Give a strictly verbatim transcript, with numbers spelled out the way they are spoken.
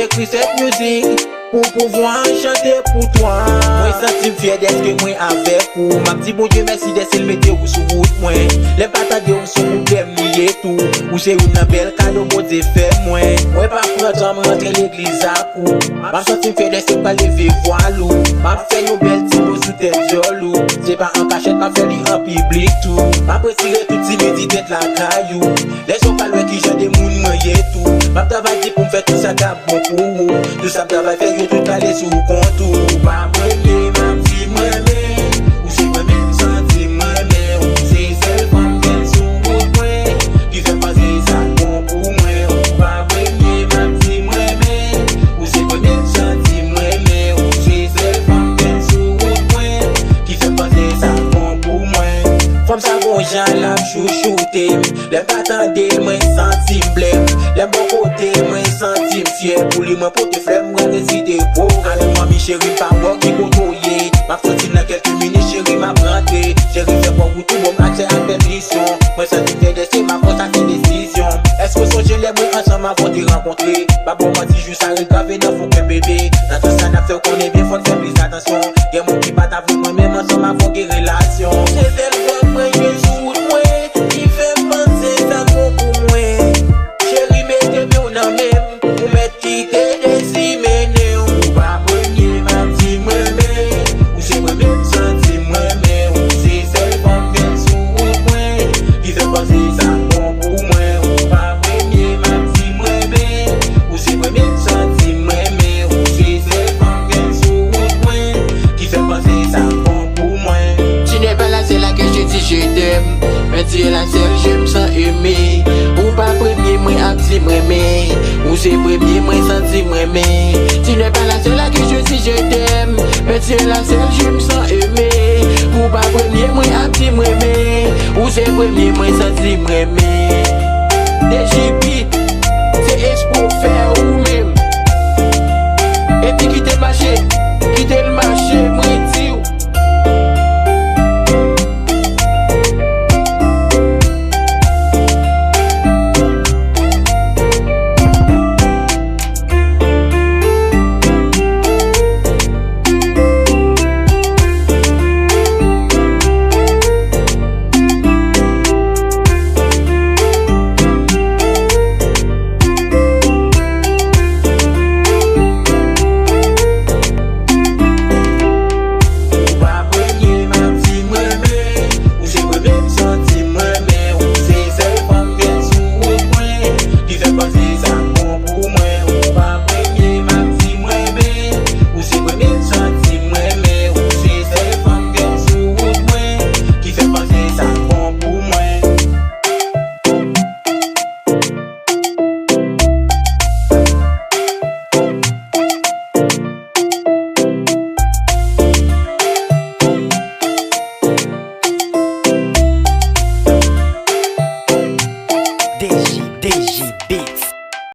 Ekri sèt mizik pou pouvwa chante pou twa. Mwen santi m fyè dèske mwen avèk ou. M ap di Bondye mèsi dèske l mete ou sou wout mwen. Lè m pa tande ou se pwoblèm li ye tou. Ou se youn nan bèl kado Bondye fè mwen. Mwen pa pran tan m rantre legliz ak ou. M ap santi m fyè dèske m pral leve vwal ou. M ap fè yon bèl ti po sou tèt djòl ou. Se pa an kachèt m ap fè li an piblik tou. M ap retire tout timidite t lakay ou. Lè zòt pral wè kijan de moun mwen ye tou. M ap travay di pou m fè tout sa k ap bon pou ou. Tout sa m travay fè yo tout ale sou kont ou. Ou pa premye m ap di m renmen. Ou se premye m santi m renmen. Ou se sèl fanm gen sou wout mwen. Ki fè m panse sa k bon pou mwen. Ou pa premye m ap di m renmen. Ou se premye m santi m renmen. Ou se sèl fanm gen sou wout mwen. Ki fè m panse sa k bon pou mwen. Fanm sa gon jan l ap chouchoute m. Lè m pa tande l, mwen santi m blèm. Lè m bò kote l, mwen santi m fyè. Pou li, mwen pote flè, m pral resite pwogrè. Alo, manmi cheri, m pa wè w ki kote w ye. M ap soti nan kèlke minit, cheri, m ap rantre. Cheri, fè kò w tou bon, m aksè ak pèmisyon. Mwen santi m fyè dèske m ap pran sa se desizyon. Èske w sonje lè mwen ansanm avè w te rankontre? Pa ba w manti, jou sa ret grave nan fon kè bebe. Nan sans sa n ap fè w konnen byen fò n fè plis atansyon. Gen moun ki pa ta vle mwen menm ansanm avè w gen relasyon. Se sèl fanm mwen jwenn sou wout mwen. Ki fè m panse sa bon pou mwen. Cheri, mete men w nan men m. Ou mèt kite dezi mennen w. Ou pa premye m ap di m renmen. Ou se premye m santi m renmen. Ou se sèl fanm gen sou wout mwen. Ki fè m panse sa bon pou mwen. Ou pa premye m ap di m renmen. Ou se premye m santi m renmen. Ou se sèl fanm gen sou wout mwen. Ki fè m panse sa bon pou mwen. Tu n'es pas la seule à qui je dis je t'aime, mais tu es la seule je me sens aimé. Ou pa premye mwen ap di m renmen. Ou se premye mwen santi m renmen. Tu n'es pas la seule à qui je dis je t'aime, mais tu es la seule je me sens aimé. Ou pa premye mwen ap di m renmen. Ou se premye mwen santi m renmen. D J Beat, se espre w fè ou menm. Epi kite l mache, kite l mache.